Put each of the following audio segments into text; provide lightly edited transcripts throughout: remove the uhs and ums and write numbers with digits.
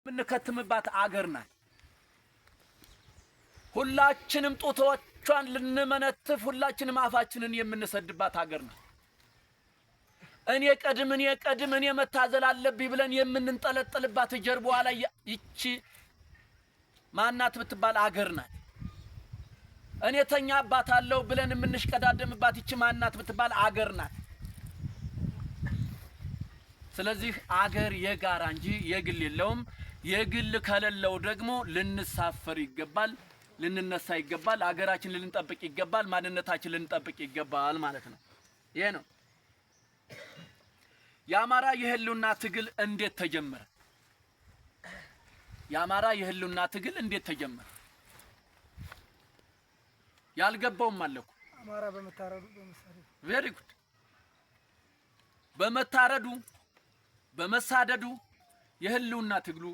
የምንከትምባት አገር ናት። ሁላችንም ጡቶቿን ልንመነትፍ፣ ሁላችንም አፋችንን የምንሰድባት አገር ናት። እኔ ቀድም፣ እኔ ቀድም፣ እኔ መታዘል አለብኝ ብለን የምንንጠለጠልባት ጀርባዋ ላይ ይቺ ማናት ብትባል አገር ናት። እኔ ተኛባታለሁ ብለን የምንሽቀዳደምባት ይቺ ማናት ብትባል አገር ናት። ስለዚህ አገር የጋራ እንጂ የግል የለውም። የግል ከሌለው ደግሞ ልንሳፈር ይገባል፣ ልንነሳ ይገባል፣ አገራችን ልንጠብቅ ይገባል፣ ማንነታችን ልንጠብቅ ይገባል ማለት ነው። ይሄ ነው። የአማራ የህልውና ትግል እንዴት ተጀመረ? የአማራ የህልውና ትግል እንዴት ተጀመረ? ያልገባውም አለ እኮ። አማራ በመታረዱ፣ በመሳደዱ። Very good። በመታረዱ፣ በመሳደዱ የህልውና ትግሉ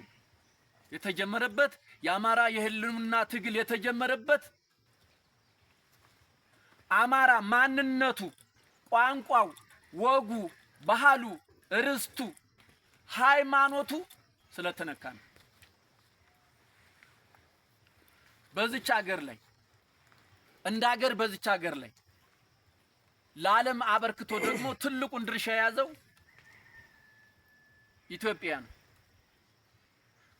የተጀመረበት፣ የአማራ የህልውና ትግል የተጀመረበት አማራ ማንነቱ፣ ቋንቋው፣ ወጉ፣ ባህሉ፣ ርስቱ፣ ሃይማኖቱ ስለተነካ ነው። በዚች አገር ላይ፣ እንደ አገር በዚች አገር ላይ ለዓለም አበርክቶ ደግሞ ትልቁን ድርሻ የያዘው ኢትዮጵያ ነው።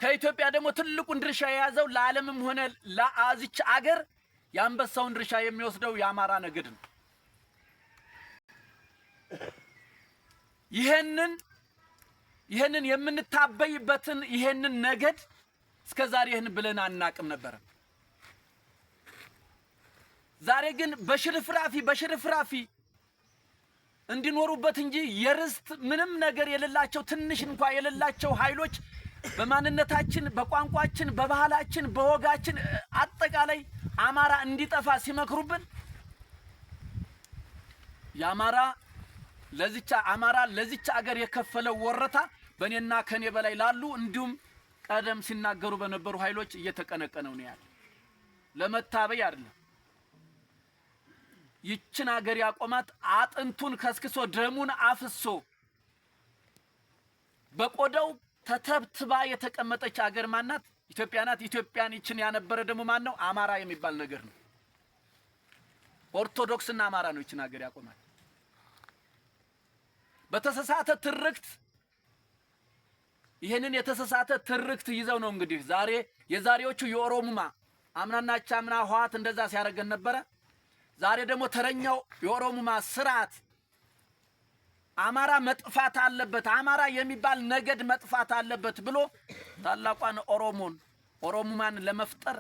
ከኢትዮጵያ ደግሞ ትልቁን ድርሻ የያዘው ለዓለምም ሆነ ለአዚች አገር የአንበሳውን ድርሻ የሚወስደው የአማራ ነገድ ነው። ይህንን የምንታበይበትን ይሄንን ነገድ እስከ ዛሬ ይህን ብለን አናቅም ነበረ። ዛሬ ግን በሽርፍራፊ በሽርፍራፊ እንዲኖሩበት እንጂ የርስት ምንም ነገር የሌላቸው፣ ትንሽ እንኳ የሌላቸው ኃይሎች በማንነታችን፣ በቋንቋችን፣ በባህላችን፣ በወጋችን አጠቃላይ አማራ እንዲጠፋ ሲመክሩብን የአማራ ለዚች አማራ ለዚች አገር የከፈለው ወረታ በእኔና ከኔ በላይ ላሉ እንዲሁም ቀደም ሲናገሩ በነበሩ ኃይሎች እየተቀነቀነው ነው ያለ። ለመታበይ አይደለም። ይችን አገር ያቆማት አጥንቱን ከስክሶ፣ ደሙን አፍሶ፣ በቆዳው ተተብትባ የተቀመጠች አገር ማናት? ኢትዮጵያ ናት። ኢትዮጵያን ይችን ያነበረ ደግሞ ማን ነው? አማራ የሚባል ነገር ነው። ኦርቶዶክስና አማራ ነው ይችን አገር ያቆማት። በተሳሳተ ትርክት፣ ይህንን የተሳሳተ ትርክት ይዘው ነው እንግዲህ ዛሬ የዛሬዎቹ የኦሮሙማ፣ አምናና ቻምና ህወሓት እንደዛ ሲያደርገን ነበረ። ዛሬ ደግሞ ተረኛው የኦሮሙማ ስርዓት አማራ መጥፋት አለበት፣ አማራ የሚባል ነገድ መጥፋት አለበት ብሎ ታላቋን ኦሮሞን ኦሮሙማን ለመፍጠር፣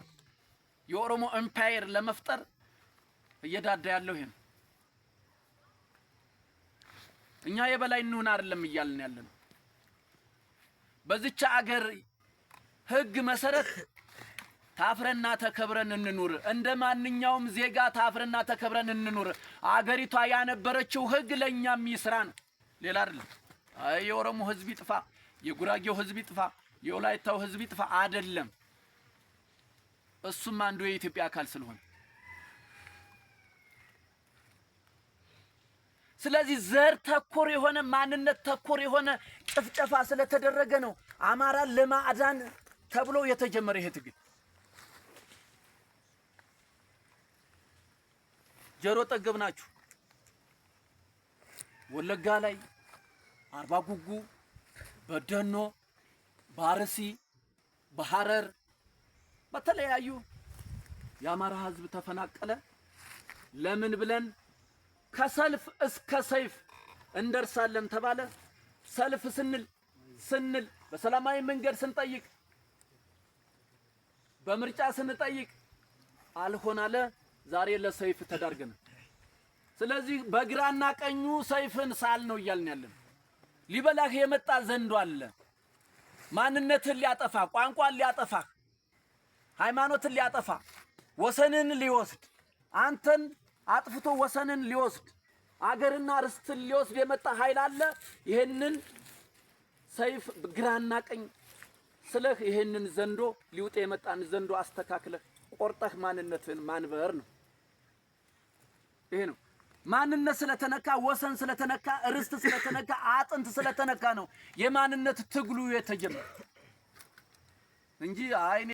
የኦሮሞ empire ለመፍጠር እየዳዳ ያለው ይሄ ነው። እኛ የበላይ እንሁን አይደለም እያልን ያለ ነው። በዚች አገር ህግ መሰረት ታፍረና ተከብረን እንኑር። እንደ ማንኛውም ዜጋ ታፍረና ተከብረን እንኑር። አገሪቷ ያነበረችው ህግ ለእኛም ይስራ ነው፣ ሌላ አይደለም። አይ የኦሮሞ ህዝብ ይጥፋ፣ የጉራጌው ህዝብ ይጥፋ፣ የወላይታው ህዝብ ይጥፋ አይደለም። እሱም አንዱ የኢትዮጵያ አካል ስለሆነ፣ ስለዚህ ዘር ተኮር የሆነ፣ ማንነት ተኮር የሆነ ጭፍጨፋ ስለተደረገ ነው አማራን ለማዳን ተብሎ የተጀመረ ይሄ ትግል። ጀሮ ጠገብ ናችሁ። ወለጋ ላይ፣ አርባ ጉጉ፣ በደኖ፣ በአርሲ፣ በሐረር፣ በተለያዩ የአማራ ህዝብ ተፈናቀለ። ለምን ብለን ከሰልፍ እስከ ሰይፍ እንደርሳለን ተባለ። ሰልፍ ስንል ስንል በሰላማዊ መንገድ ስንጠይቅ፣ በምርጫ ስንጠይቅ አልሆን አለ። ዛሬ ለሰይፍ ተዳርገናል። ስለዚህ በግራና ቀኙ ሰይፍን ሳል ነው እያልን ያለን። ሊበላህ የመጣ ዘንዶ አለ። ማንነትህን ሊያጠፋ፣ ቋንቋን ሊያጠፋ፣ ሃይማኖትን ሊያጠፋ፣ ወሰንን ሊወስድ፣ አንተን አጥፍቶ ወሰንን ሊወስድ፣ አገርና ርስትን ሊወስድ የመጣ ኃይል አለ። ይህንን ሰይፍ ግራና ቀኝ ስለህ ይህንን ዘንዶ፣ ሊውጥ የመጣን ዘንዶ አስተካክለህ ቆርጠህ ማንነትህን ማንበር ነው። ይሄ ነው። ማንነት ስለተነካ፣ ወሰን ስለተነካ፣ ርስት ስለተነካ፣ አጥንት ስለተነካ ነው የማንነት ትግሉ የተጀመረ። እንጂ አይ እኔ